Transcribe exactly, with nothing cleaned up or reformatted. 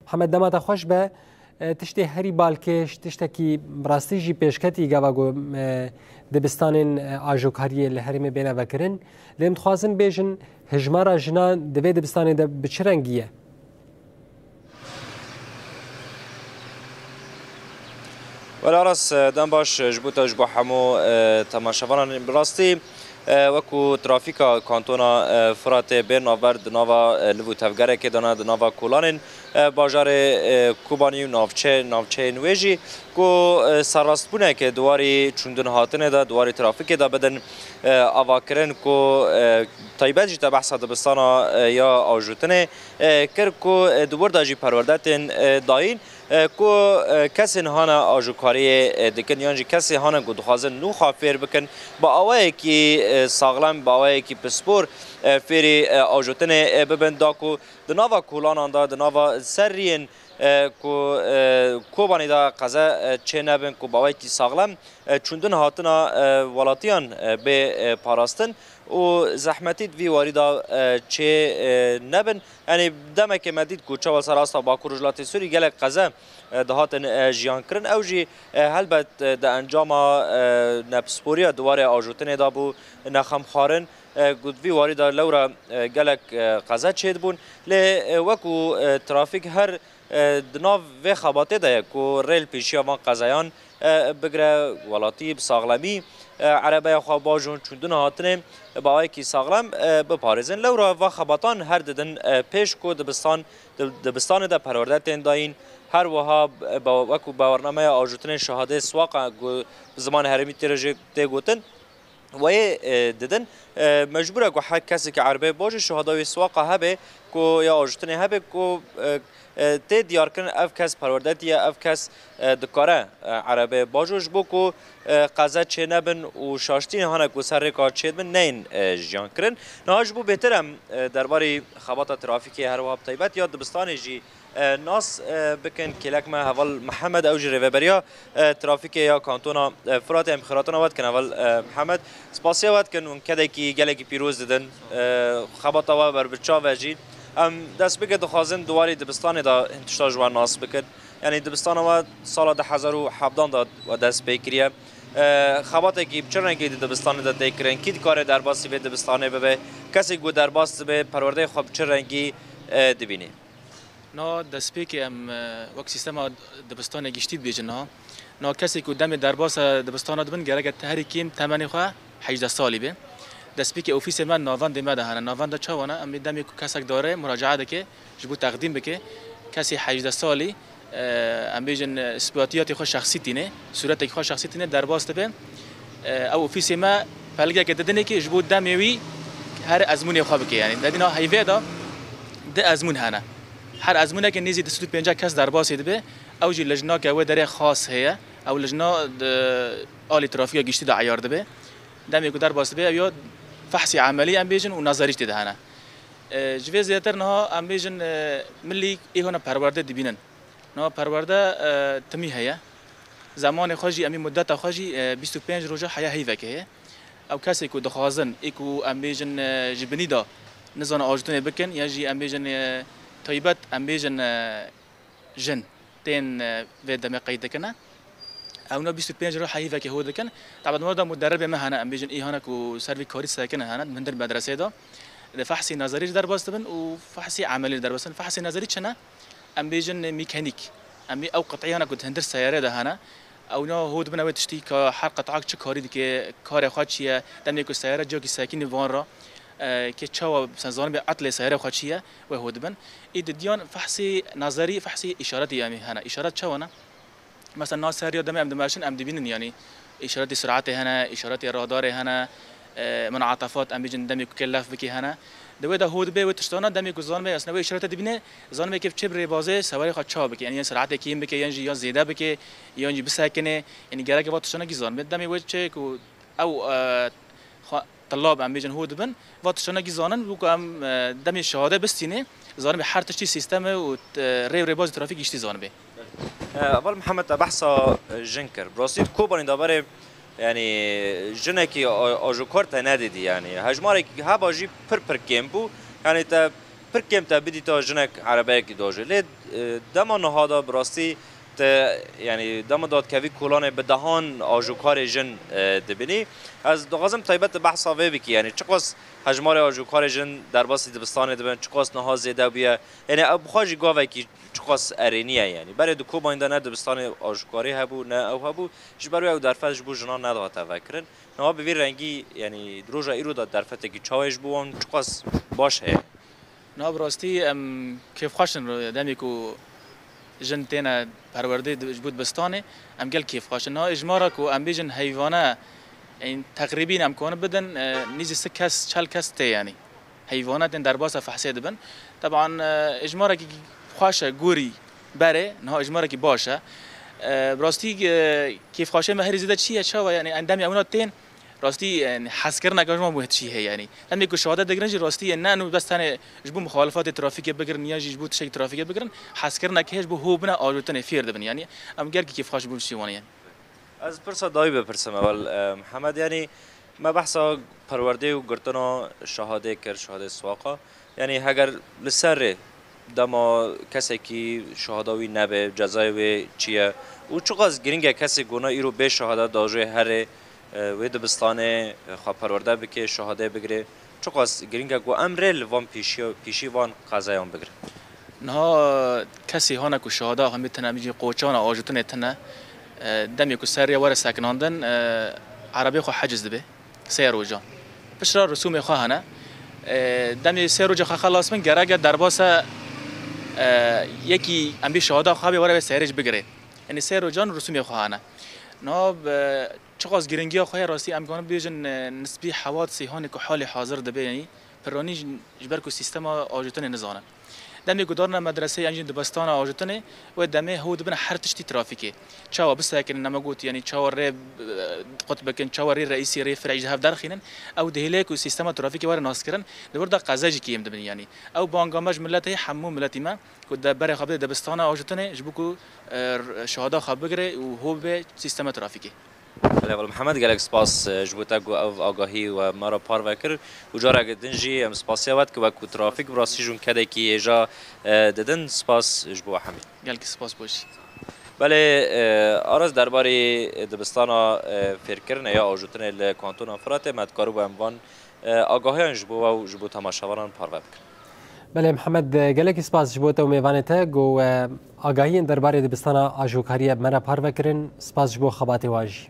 Mihemed, dema te xweş be. E, tiştê herî balkêş, tiştekî bi rastî jî pêşketî gava ku, e, dibistanên, e, ajokariyê li herêmê bêne vekirin. Lê em dixwazin bêjin, hijmara jinan di vê dibistanê de bi çi rengî ye? Wela Aras, e, dem baş, e, ji bo te, ji bo hemû, e, temaşevanan. Bi rastî, e, wekû trafîka kantona, e, Firatê bê navber di nava, e, liv û tevgerekê de ne, di nava kolanên, e, bajarê, e, Kobanî û navçe-, navçeyên wê jî ku, e, serrastbûnek di warî çûndin hatinê de, di warî trafîkê de bidin, e, avakirin ku, e, taybet jî te behsa dibistana, e, ya ajotinê, e, kir ku, e, di wir de jî perwerde tên, e, dayîn, e, ku, e, kesên hane ajokariyê, e, dikin yan jî kesê hane ku dixwazin nû xwe fêr bikin, bi awayekî, e, saxlem, bi awayekî pispor, e, fêrî, e, ajotinê, e, bibin, da ku di nava kolanan de, di nava serriyên, e, ku, e, Kobanî de qeze, e, çê nebin, ku bi awayekî saxlem, e, çûndin hatina, e, welatiyan, e, bê, e, parastin û zehmetî di vî warî de, e, çê, e, nebin. Yanî demekê me dît ku çawa ser asta Bakur Rojhilatê Sûrî gelek qeze, e, dihatin, e, jiyan kirin. Ew jî, e, helbet, e, di encama, e, nepisporiya di warê ajotinê de bû nexemxwarin. E, ku di vî warî de lewra, e, gelek, e, qeze çêdibûn. Lê, e, wekû, e, trafîk her, e, di nav vê xebatê de ye ku rê li pêşiya van qezeyan, e, bigire, welatî bi saxlemî, e, erebeya xwe bajon çûndin hatinê bi awayekî saxlem, e, biparêzin. Lewra va xebatan her didin, e, pêş ku dibistan, di-, dibistanê de perwerde tên dayîn. Her wiha, e, be-, wekû bawernameya ajotinên şehadê Swaqa ku bi zimanê herêmî tê re jî tê gotin, wê, e, didin. E, mecbûr e ku her kesê ku erebeyê bajo şehada wê Swaqa hebe, ku ya ajotinê hebe, ku, e, e, tê diyarkirin ev kes perwerdetî ye, ev kes, e, dikare, e, erebeyê bajo, ji bo ku, e, qeze çê nebin û şaştî hane ku ser rêka çêdibin neyên, e, jiyan kirin. Niha ji bo bêtir em, e, derbarê xebata trafîkê, her wiha bi taybet ya dibistanê jî, e, nas, e, bikin. Kêlek me heval Mihemed, ew jî rêveberiya, e, trafîkê ya kantona, e, Firatê. Em xêratina we dikin heval, e, Mihemed. Spasiya we dikin, hûn kedekî gelekî pîroz didin. E, xebata we ber bi çav e jî. Em dest bike dixwazin di warê dibistanê de hin tişta ji we nas bikin. Yanî dibistana we sala du hezar û hevdan de we dest pê kiriye. E, xebatekî bi çi rengî di dibistanê de tê kirin? Kî dikare derbasî vê dibistanê bibe? Kesê ku derbas dibe, perwerdeyê xwe bi çi rengî, e, dibînî? Niha destpêkê em, e, wek sîstema dibistanê giştî dibêjin niha. Niha kesê ku demê derbasa dibistana dibin, gereke te herî kêm temenê xwe hejdeh salî be. Destpêkê ofîsê me navendê me de hene. Navenda çawa ne? Em ê demê ku kesek dare muracae dike, ji bo teqdîm bike, kesê hejdeh salî, e, em bêjin, e, îsbatiyatê xwe şexsî tîne, sûretekî xwe şexsî tîne, derbas dibe. E, ew ofîsê me pelgeke didinê ki ji bo demê wî her ezmûnê xwe bike. Yanî te dîna heyvê de di ezmûn hene. Her ezmûneke nêzî du sed û pêncî kes derbasê dibe. Ew jî lijnake wê derê xas heye. Ew lijna di alî trafîka giştî de eyar dibe. Demê ku derbas dibe, ew ya fehsî emelî em bêjin û nazarî jî tê de hene. E, ji vê zêdetir niha em bêjin, e, milî êhona perwerde dibînin. Niha perwerde, e, timî heye. Zemanê xwe jî, em ê muddeta xwe jî, e, bîst û pênc roja heya heyvekê heye. Ew kesê ku dixwazin, ê ku em bêjin, e, ji binî de nizane ajotinê bikin, yan jî em bêjin, e, taybet, em bêjin, e, jin tên, e, vê demê qeyd dikine. Ewna bîst û pênc roj heyî vekê hûr dikin. Taban wada muderribê me hene, em bêjin îhana ku ser vî karî sekine hene, di hundir medresê de. Di fehsî nazerî jî derbas dibin û fehsî emelî jî derbas dibin. Fehsî nazerî çi ne? Em bêjin mîkanîk. Em bê ew qitiyana ku di hundir seyarê de hene. Ewna hûr dibin ew ê tiştî ka her qitiyek çi karî dike, karê xwe çi ye, demê ku seyare ciyakî sekînî van re, e, kê çawa, mesela, zanibê etlê seyarê xwe çi ye, wê hûr dibin. Î didiyan fehsî nazerî, fehsî îşaretî em ê hene. Îşaret çawa ne? Mesela, na seriya demê em dimeşin, em dibînin, yanî îşaretî siratê hene, îşaretî radarê hene, e, munatefat, em bêjin demê ku kê lef bikê hene. Di wê de hûr dibê wê tiştana, demê ku zanibê, aslında wê îşarete dibîne, zanibê kê çi bi rêbazê sewarê xwe çawa bike, yanî yan siratê kêm bike, yan jî ya zêde bike, yan jî bisekine, yanî gereke va tiştana kî zanibê. Demê wê çi ku ew, e, xwe, tilab em bêjin hûr dibin, va tiştana kî zanin, wî ku em, e, demê şehade bistîne, zanibê her tiştî sîstem e û, e, rê û rêbazê trafîk giştî zanibê. E, Heval Mihemed, te behsa, e, jin kir. Bi rastî di Kobanî de berê, yanî, jinekî a-, ajokar te nedîdî, yanî. Hejmarek heba jî pir pir kêm bû. Yanî te Pir kêm te bidîta jinek erebeyekî dajê. Lê, e, dema niha de bi rastî te, yanî dema datkevî kolanê bi dehan ajokarê jin, e, dibînî. Ez dixwazim taybet tu behsa vê bikî, yanî çiqas hejmarê ajokarê jin derbasî dibistanê dibin, çiqas niha zêde bûye. Yanî ew bi xwe jî gavekî çiqas erênî ye, yanî berê di Kobanî de ne dibistanê ajokarî hebû, ne ew hebû. Ji ber wê ew derfet ji bo jinan nedihate vekirin. Niha bi vî rengî, yanî di roja îro de derfetekî çawa ye ji bo wan, çiqas baş heye? Niha bi rastî em kêfxweş in, demê ku jin têne perwerdê di-, ji bo dibistanê, em gel kêfxweş in. Niha êjmara ku em bêjin heyvane, ên teqrîbîn em kanin bidin, e, nîzî sih kes, çel kes tê, yanî heyvane tên derbasa fehsê dibin. Teban, e, êjmarekî xweş e, gorî berê, niha êjmarekî baş e. E, bi rastî, e, kêfxweşê me herî zêde çi ye, çawa, yanî endamê ewna tên, rastî, yanî hezkirineke ji wan bû çi heye, yanî. Demê ku şehade digirin jî rastî, ne eno bes tenê ji bo muxalifatê trafîkê bigirin, ya jî ji bo tiştekî trafîkê bigirin, hezkirineke heye ji bo hobine ajotinê fêr dibin, yanî em gelkî kêfxweş bûn ji wan, yanî. Ez pirsa dawî bipirsim ewel, e, Mihemed, yanî me behsa perwerdê û girtina şehadê kir, şehadê siwaqa. Yanî heger li ser rê dema kesekî şehada wî nebe, cezayê wê çi ye? Û çiqas giring e kesê ku na îro bê şehada dajê herê, e, wê dibistanê, e, xwe perwerde bike, şehadê bigire? Çiqas giring e ku em rê li van pêşiya-, pêşî van qezeyan bigirin? Niha kesê hane ku şehada hemî tine, em jî qoçana ajotinê tine, e, demê ku ser rê were sekinandin, e, erebê xwe heciz dibe. Sê rojan. Piştre risûmê xwe hene. E, demê sê roja xwe xelas bin, gerek e derbasa, e, yekî em bê şehada xwe bê were wê seyrê jî bigirê. Yanî sê rojan risûmê xwe hene. Niha, e, çiqas giringiya xwe ye, rastî em kanin bêjin, e, nisbî hewat sêhanê ku halê hazir dibe, yanî piranî ji, ji ber ku sîstema ajotinê nizane. Demê ku darine medreseyê yan jî dibistana ajotinê, wê demê hew dibin her tiştî trafîkê. Çawa bisekinin, nema got, yanî çawa rê, e, qut bikin, çawa rê reîsî, rê fir'î ji hev derxînin, ew dihêle ku sîstema trafîkê were naskirin, di wir de qeze jî kêm dibin, yanî. Ew banga me ji miletê, hemû miletî me, ku de berê xwe bide dibistana ajotinê, ji bo ku, e, r-, şehada xwe bigire û hov be sîstema trafîkê. Belê, Mihemed, gelek spas, e, ji bo te ku ev agahî we me re parve kir û careke din jî em spasiya we dikin, wek ku trafîk bi rastî jûn kedekî hêja, e, didin. Spas ji bo we hemî. Gelkî spas bo jî. Belê, e, Aras, derbarê dibistana, e, fêrkirinê ya ajotinê li Kantona Firatê me dikaribû em van, e, agahiyan ji bo we û ji bo temaşevanan parve bikin. Belê Mihemed, gelekî spas ji bo te û mêvanê te ku, e, agahiyên derbarê dibistana ajokariyê me re parve kirin. Spas ji bo xebatê wan jî.